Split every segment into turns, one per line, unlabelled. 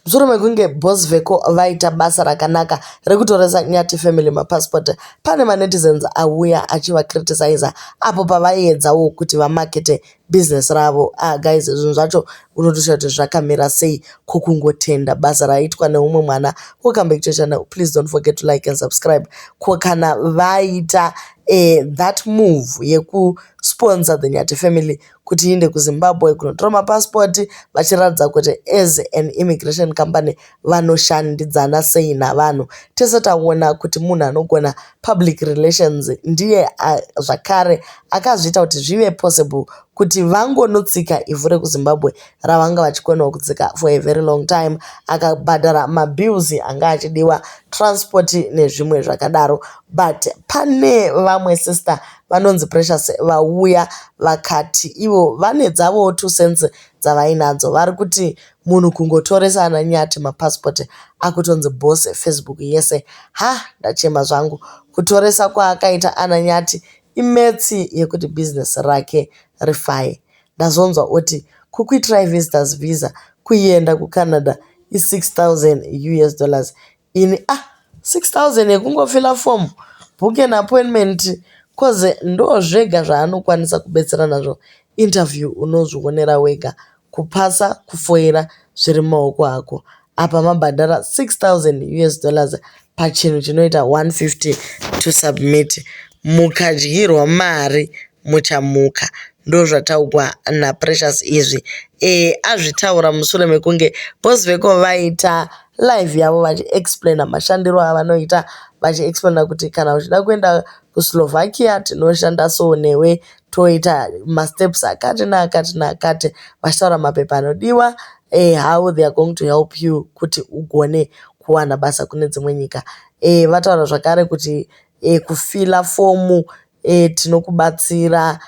Mushure mekunge Boss Vecco vaita basa rakanaka rekutoresa Nyati family mapassport, pane manetizens auya achivacriticisa apo pavaiedzawo kuti vamakete business ravo. Ah guys, zvinhu zvacho unotoshaya kuti zvakamira sei kokungotenda basa raitwa neumwe mwana. Welcome back to your channel. Please don't forget to like and subscribe. Ko kana vaita that move yekusponsor the Nyati family kuti iende kuZimbabwe kunotora mapasipoti vachiratidza kuti as an immigration company vanoshandidzana sei navanhu. Tese taona kuti munhu anogona public relations ndiye zvakare akazviita kuti zvive possible kuti vangonotsika ivhu rekuZimbabwe ravanga vachikonawo kutsika for a very long time. Akabhadhara mabills anga achidiwa, transport nezvimwe zvakadaro. But pane vamwe sister vanonzi Precious vauya vakati ivo vane dzavowo 2 cents dzavainadzo. Vari kuti munhu kungotoresa ana Nyati mapasipoti akutonzi boss Facebook yese. Ha, ndachema zvangu. Kutoresa kwaakaita ana Nyati imetsi yekuti bhizinesi rake rifaye. Ndazonzwa oti kukuitirai visitors visa kuenda kuCanada i6,000 US dollars. Ini ah 6,000 yekungofila fomu, book an appointment cause ndo zvega zvaanokwanisa kubetsera nazvo. Interview unozvionera wega, kupasa kufoira zviri mumaoko ako. Apa mabhadhara 6,000 US dollars pachinhu chinoita 150 to submit. Mukadyirwa mari muchamuka. Ndozvataurwa naPrecious izvi. Azvitaura mushure mekunge Boss Vecco vaita live yavo vachiexplaina mashandiro avanoita vachiexplaina kuti kana uchida kuenda kuSlovakia tinoshanda so newe toita masteps akati neakati neakati vachitaura mapepa anodiwa how they are going to help you kuti ugone kuwana basa kune dzimwe nyika. Vataura zvakare kuti kufila fomu tinokubatsira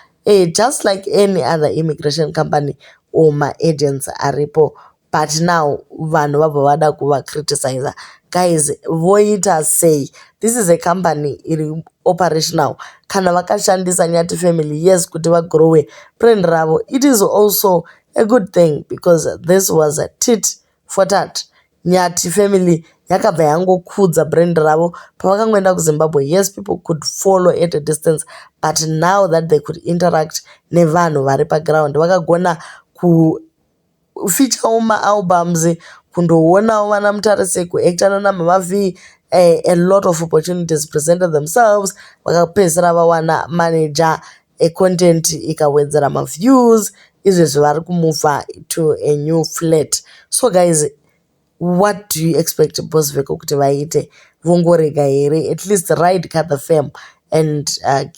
just like any other immigration company or maagents aripo but now vanhu vabva vada kuvacriticiza. Guys voita sei? This is a company iri operational. Kana vakashandisa Nyati family yes kuti vagrowe brand ravo it is also a good thing because this was a tit for tat. Nyati family yakabva yangokudza brand ravo pavakangoenda kuZimbabwe. Yes, people could follow at a distance but now that they could interact nevanhu vari paground vakagona kufeaturewo maalbums kundoonawo vana Mutarisi kuacta nana Mama V a lot of opportunities presented themselves vakapedzisira vawana manager econtent ikawedzera maviews izvezvi vari kumova to a new flat. So guys what do you expect Boss Vecco kuti vaite? Vongorega here? At least ride the fame and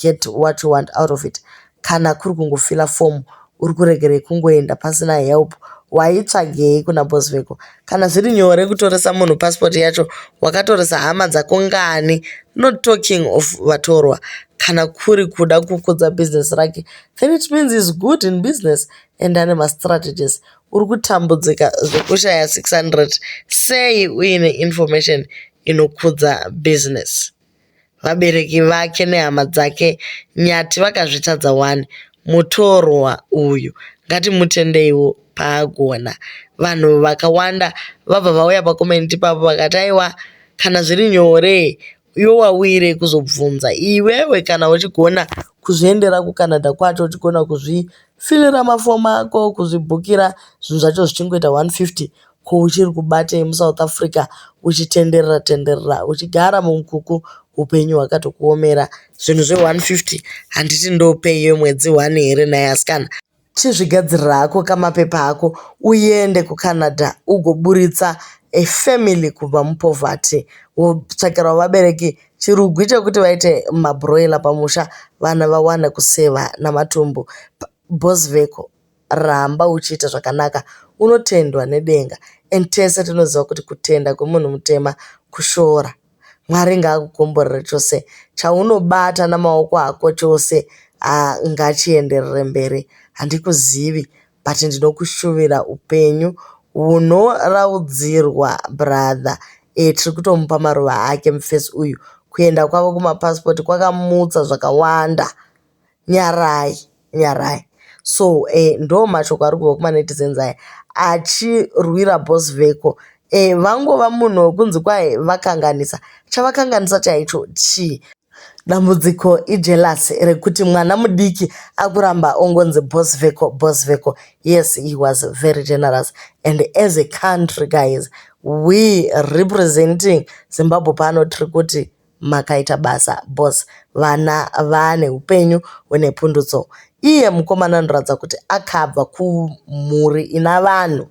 get what you want out of it. Kana kuri kungofila fomu uri kuregerei kungoenda pasina help waitsvagei kuna Boss Vecco? Kana zviri nyore kutoresa munhu passport yacho wakatoresa hama dzako ngani not talking of vatorwa. Kana kuri kuda kukudza business rake then it means he's good in business and ane mastrategies. Uri kutambudzika zvekushaya 600 sei uine information inokudza business. Vabereki vake nehama dzake Nyati vakazvitadza wani. Mutorwa uyu ngatimutendeiwo paagona. Vanhu vakawanda vabva vauya pacomment ipapo vakati aiwa kana zviri nyore iwe wauyirei kuzobvunza iwewe kana uchigona kuzviendera kuCanada kwacho uchigona kuzvifilira mafomu ako kuzvibhukira zvinhu zvacho zvichingoita 150 ko uchiri kubatei muSouth Africa uchitenderera tenderera uchigara mumukuku upenyu hwakatokuomera. Zvinhu zve150 handiti ndopay yemwedzi 1 here nhai asikana. Chizvigadzirira hako kamapepa ako uende kuCanada ugoburitsa family kubva mupoverty. Wotsvakirawo vabereki chirugwi chekuti vaite mabroiler pamusha vana vawane kuseva namatumbu. Boss Vecco ramba uchiita zvakanaka unotendwa nedenga and tese tinoziva kuti kutenda kwemunhu mutema kushora. Mwari ngaakukomborere chose. Chaunobata namaoko ako chose ngachienderere mberi. Handikuzivi but ndinokushuvira upenyu hunoraudzirwa brother. Tiri kutomupa maruva ake mufesi uyu. Kuenda kwavo kumapasipoti kwakamutsa zvakawanda. Nyarai, nyarai. So ndo mashoko ari kubva kumanetizens aya achirwira Boss Vecco. Vangova munhu wekunzi kwai vakanganisa. Chavakanganisa chaicho chii? Dambudziko ijealous rekuti mwana mudiki akuramba ongonzi Boss Vecco, Boss Vecco. Yes, he was very generous and as a country, guys, we representing Zimbabwe pano tiri kuti makaita basa, boss. Vana vane upenyu hune pundutso. Iye mukomana anoratidza kuti akabva kumhuri ina vanhu.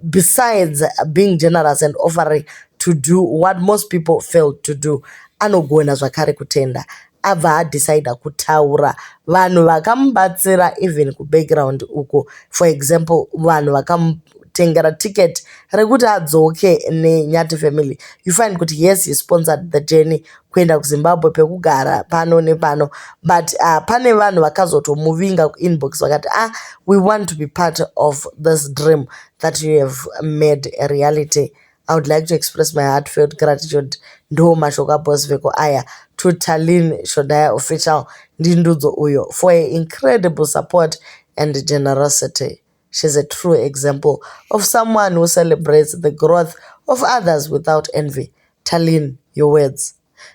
Besides being generous and offering to do what most people failed to do, anogona zvakare kutenda. Abva adecida kutaura vanhu vakamubatsira even kubackground uko. For example, vanhu vakamutengera ticket rekuti adzoke neNyathi family. You find kuti yes, he sponsored the journey kuenda kuZimbabwe, pekugara pano nepano, but pane vanhu vakazotomuvinga kuinbox vakati, "Ah, we want to be part of this dream that you have made a reality." "I would like to express my heartfelt gratitude," ndo mashoko aBoss Vecco aya, "to Talin Shodaya Official," ndindudzo uyo, "for her incredible support and generosity. She's a true example of someone who celebrates the growth of others without envy." Talin, your words.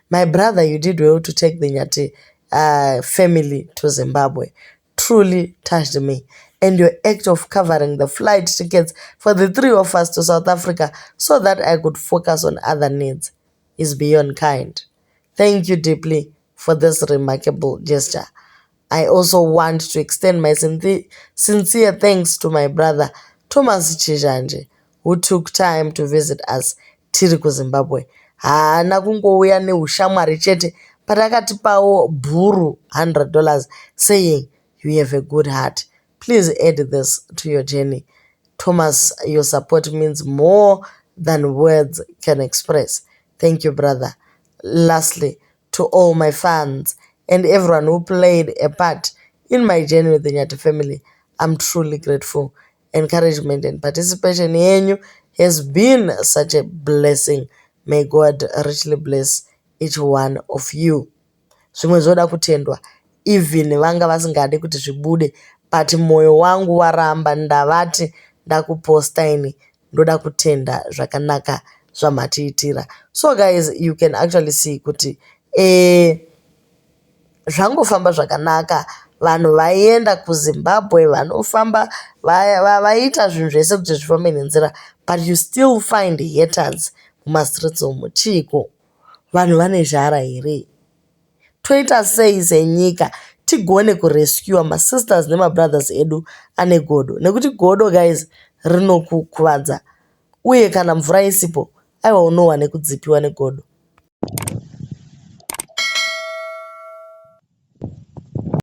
"My brother, you did well to take the Nyathi family to Zimbabwe. Truly touched me. And your act of covering the flight tickets for the three of us to South Africa so that I could focus on other needs is beyond kind. Thank you deeply for this remarkable gesture. I also want to extend my sincere thanks to my brother Thomas Chizhanje, who took time to visit us tiri kuZimbabwe. Haana kungouya neushamwari chete, but akatipawo bhuru $100, saying, 'You have a good heart. Please add this to your journey.' Thomas, your support means more than words can express. Thank you, brother. Lastly, to all my fans and everyone who played a part in my journey with the Nyathi family, I'm truly grateful. Encouragement and participation yenyu has been such a blessing. May God richly bless each one of you." Zvimwe zvoda kutendwa, even vanga vasingadi kuti zvibude, but mwoyo wangu waramba. Ndavati ndakuposta ini, ndoda kutenda zvakanaka zvamatiitira. So guys, you can actually see kuti zvangofamba zvakanaka. Vanhu vaienda kuZimbabwe vanofamba, vaiita zvinhu zvese kuti zvifambe nenzira, but you still find haters mumastreets umu. Chiiko? Vanhu vane zhara here? Toita sei senyika tigone kurescua masisters nemabrothers edu ane godo? Nekuti godo, guys, rinokukuvadza, uye kana mvura isipo, aiwa, unowa nekudzipiwa negodo.